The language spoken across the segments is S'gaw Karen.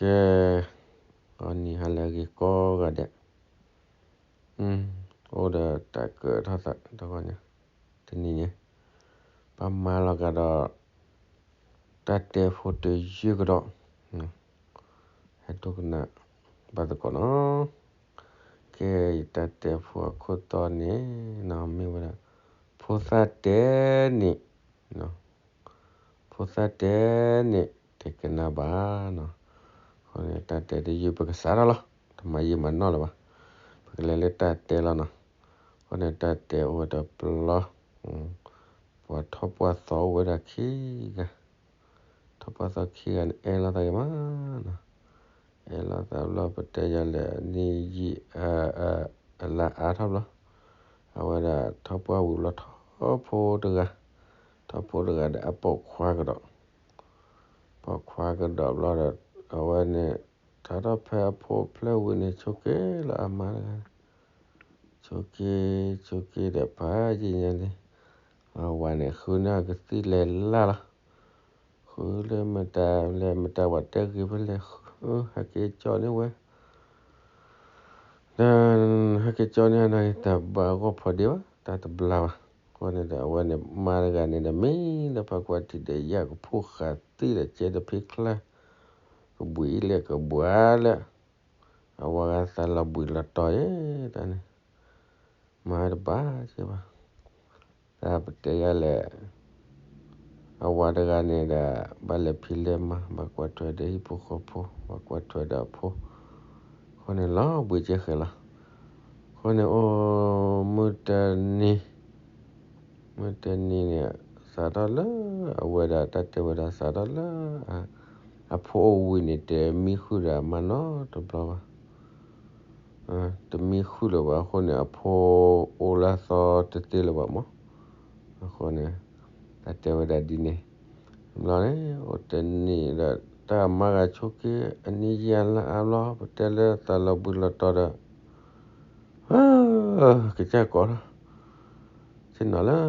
ကဲ, အနံၤဟါလၢအဂ့ၤကိးဂၤဒဲး, အိၣ်ဒီးတၢ်ကၢးထီၣ်သးတဂီၢ်ညါ, တနံၤညါ, ပမၤလီၤကဒီး တၢ်တဲဖိတယုၢ်ကဒီး, ဟဲဒိကနၣ်ဘၣ်သကိးနီၤ. ကဲ, ယတၢ်တဲဖိအခိၣ်တီန့ၣ်, မ့ၢ်ဝဲဒၣ်, ဖိသၣ်တဲန့ၣ် ဖိသၣ်တဲန့ၣ် တကနၣ်ဘၣ်နီၤ. အဃိန့ၣ် တၢ်တဲတယုၢ်ပကစးထီၣ်လီၤ, တမၤယံာ်မၤနီၢ်လၢၤဘၣ်, ပကလဲၤလၢတၢ်တဲလီၤနီၤ. အဃိန့ၣ် တၢ်တဲအိၣ်ဝဲတဘျီ, ပှၤထီၣ်ပှၢ်သီအိၣ်ဝဲဒၣ်ခံဂၤ, ထီၣ်ပှၢ်သီခံဂၤန့ၣ် အဲၣ်လိာ်သးဂ့ၤမးနီၤ. အဲၣ်လိာ်သးဘျီ ပတဲယၤလဲၣ် နံၣ်ယံာ် အလါအါထီၣ်ဘျီ, အဝဲဒၣ်ထီၣ်ပှၢ်ဝံၤဘျီ ထီၣ်ဖိတဂၤ, ထီၣ်ဖိတဂၤဒီးအပိာ်ခွါကဒီး, ပိာ်ခွါကဒီးဘျီဒီး အဝဲန့ၣ် ထါထီၣ်ဖဲအဖိဖျဲၣ်ဝံၤန့ၣ် ဆိးက့လီၤအမါတဂၤ, ဆိးက့, ဆိးက့ဒီးဖးယံာ်ညါလံ, အဝၤန့ၣ် ဃုန့ၢ်အကသံၣ်လဲၤလၢ်လီၤ. ဃုလၢမတၤလဲၣ် မတၤဝဲတဲဂ့ၤဖဲလဲၣ်, ဟဲက့ၤကၠီန့ၢ်ဝဲ ဒီး ဟဲက့ၤကၠီန့ၢ်နၤ တၢ်ဘၣ်ဂီၢ်ဖီဒ့ဘၣ် တၢ်တဘျါဘၣ်. အဃိန့ၣ်ဒီး အဝဲန့ၣ် မါတဂၤန့ၣ်ဒီး မ့ၢ်လၢဖးကွၢ်ထံးဒီး ယၢ်ကဖိၣ်ဃာ်သံဒီး ကဲတဖံးချၢ ကဘှံးလဲၣ်ကဘှါလဲၣ်, အဝဲဂၤသးလီၤဘှံးလီၤတီၤယဲ တၢ်န့ၣ် မၤတဘၣ်ကဲဘၣ်. တၢ်ပတဲယၤလဲၣ် အဝၤတဂၤန့ၣ်ဒီး ဘၣ်လဲၤဖံးလဲၤမၤ ဘၣ်ကွၢ်ထွဲဒီးဟံၣ်ဖိဃီဖိ ဘၣ်ကွၢ်ထွဲဒီးအဖိ, အဃိန့ၣ်လီၤဘှံးကဲဃဲၤလီၤ. အဃိန့ၣ်အိၣ် မုၢ်တနံၤ, မုၢ်တနံၤန့ၣ် စးထီၣ်လၢ အဝဲဒၣ်တၢ်တဲဝဲဒၣ်စးထီၣ်လၢ အဖိအိၣ်ဝံၤန့ၣ် တမံဃုာ်ဒီးအမါနီတဘျီဘၣ်. တမံဃုာ်လၢၤဘၣ်အဃိန့ၣ် အဖိအိၣ်လၢအသီတသ့လၢၤဘၣ်မး. အဃိန့ၣ် တၢ်တဲဝဲဒၣ်ဒ်န့ၣ်, ဘျီန့ၣ် အိၣ်တနံၤဒီး တၢ်အမါဂၤဆိးက့ အနံၣ်ယံာ်လါအါဘျီ ပတဲလၢသးလီၤဘှံးလီၤတီၤဒီး ကစၢ်ကိးထီၣ် ဆ့ၣ်နီၤလၢ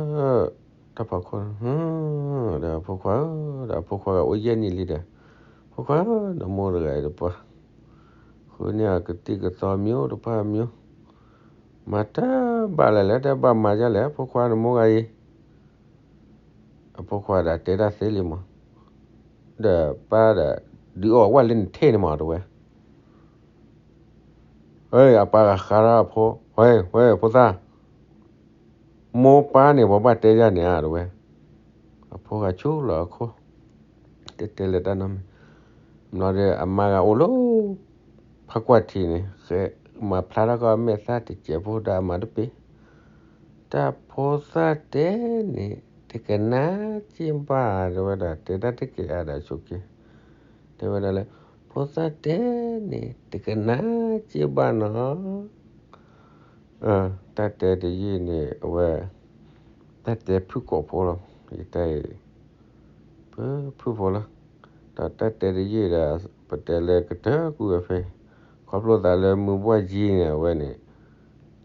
တၢ်ဖီခိၣ်, ဒီးဖိခွါဧၢ, ဒီးဖိခွါဂၤအိၣ်ယဲၢ်နံၣ်လံဒီး, ဖိခွါဧၢ, နမိၢ်တဂၤအံၤတပှၢ် ဃုန့ၢ်အကသံၣ်ကသီမံၤတဖၣ်မံၤ, မၤတၢ်ဘၣ်လဲၣ်လဲၣ် တၢ်ဘၣ်မၤဒ်လဲၣ် ဖိခွါနမိၢ်ဂၤအံၤ အဖိခွါဒီးတဲတၢ်သ့လံမး, ဒီးပၢ်ဒီး ဒုးအီၣ်ဝဲလၢနထံၣ်န့ၣ်မး တဲဝဲ. အပၢ်ဂၤဃါထီၣ်အဖိ, ဝဲ ဝဲ ဖိသၣ်, မိၢ်ပၢ်န့ၣ် ပှၤဘၣ်တဲယၤန့ၣ်ဧါ တဲဝဲ. အဖိဂၤဆူၣ်လီၤအခိၣ်, တဲတဲလၢတၢ်နီတမံၤ, ဘျီဒီးအမါဂၤအိၣ်လၢ ဖးကွၢ်ထံးန့ၣ် ဃဲမၤဖျါထီၣ်ကီၢ်အမဲာ်သၣ်တစဲးဖိဒီးအမၤတပ့ၤ, တၢ်ဖိသၣ်တဲန့ၣ် တကနၣ်စ့ၢ်ဘၣ် တဲဝဲဒၣ် တဲတၢ်တက့ၢ်အါဒီးဆိးက့, တဲဝဲဒၣ်လၢ ဖိသၣ်တဲန့ၣ် တကနၣ်စ့ၢ်ဘၣ်နီၤ. တၢ်တဲတယုၢ်န့ၣ် အဝဲ တၢ်တဲဖုၣ်ကိာ်ဖိလီၤ, ယတၢ်အံၤ ဖုၣ်ဖိလီၤ. ဒီးတၢ်တဲတယုၢ်ဒီး ပတဲလၢကတၢၢ်ကွံာ်ဝဲဖဲ ခီဖျိသးလၢမုၢ်ဘှၢ်ယံၤန့ၣ် အဝဲန့ၣ်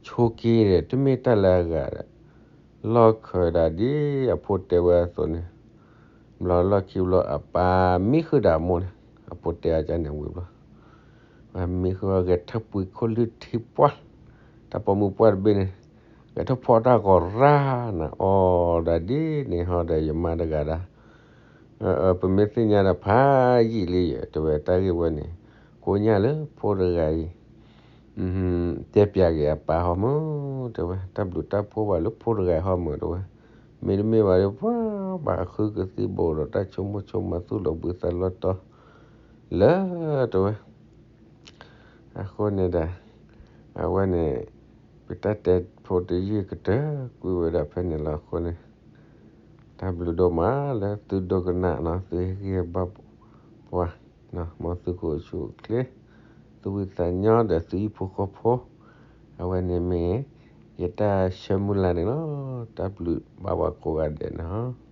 ဆိးက့ဒီး တမ့ၢ်တၢ်လၢအဂၤဒီး လီၢ်ခၢးဒၣ်ဒ်အဖိတဲဝဲအသိးန့ၣ်, ဘျီလီၢ်ခံဘျီအပၢ်မံဃုာ်ဒီးအမိၢ်န့ၣ်, အဖိတဲအကန့ၣ်ဝံၤဘျီ ပှၤမံဃုာ်ဝဲဂဲၤထၢၣ်ပှံၤခိၣ်လုၢ်ထံပှၢ်, တၢ်ပိာ်မုၣ်ပှၢ်တဘ့ၣ်န့ၣ်, ဂဲၤထၢၣ်ဖီတၢ်ဂီၤရၢ်နၤ အီၣ်ဒၣ်ဒ်န့ၣ်ဟီဒီးယမါတဂၤဒၣ်, ပမ့ၢ်သ့ၣ်ညါဒီးဖးယံာ်လံယဲ တဲဝဲတၢ်ဂ့ၢ်ဝဲန့ၣ်, ကိးညါလၢဖိတဂၤအံၤ တဲပျးက့ၤအပၢ်ဟီမုၢ် တဲဝဲ, တၢ်ဘျုးတၢ်ဖှိၣ်ဘၣ်လၢဖိတဂၤအံၤဟီမုၢ် တဲဝဲ, မ့တမ့ၢ်ဘၣ်ဒီး ပှၤဘၣ်ဃုကသံၣ်ဘိဒီးတၢ်ဆိကမိၣ်ဆိကမးသူၣ်လီၤဘှံးသးလီၤတီၤ လၢ တဲဝဲ အဃိန့ၣ်ဒီး အဝဲန့ၣ် ပတၢ်တဲဖိတယုၢ်ကတၢၢ်ကွံာ်ဝဲဒၣ်ဖဲန့ၣ်လီၤ. အဃိန့ၣ် တၢ်ဘျုးဒိၣ်မးလၢသုဒိကနၣ်နီၤ, သုဟ့ၣ်ဂံၢ်ဘါပှၤ, မ်သုကအိၣ်ဆူၣ်အိၣ်ချ့, သုဝံသးညီဒီးသုဟံၣ်ဖိဃီဖိ, အဝဲန့ၣ်မ့ၢ် ယတၢ်ဆၢမုၢ်လၢ်န့ၣ်လီၤ. တၢ်ဘျုးဘၣ်ပှၤကိးဂၤဒဲးနီၤ.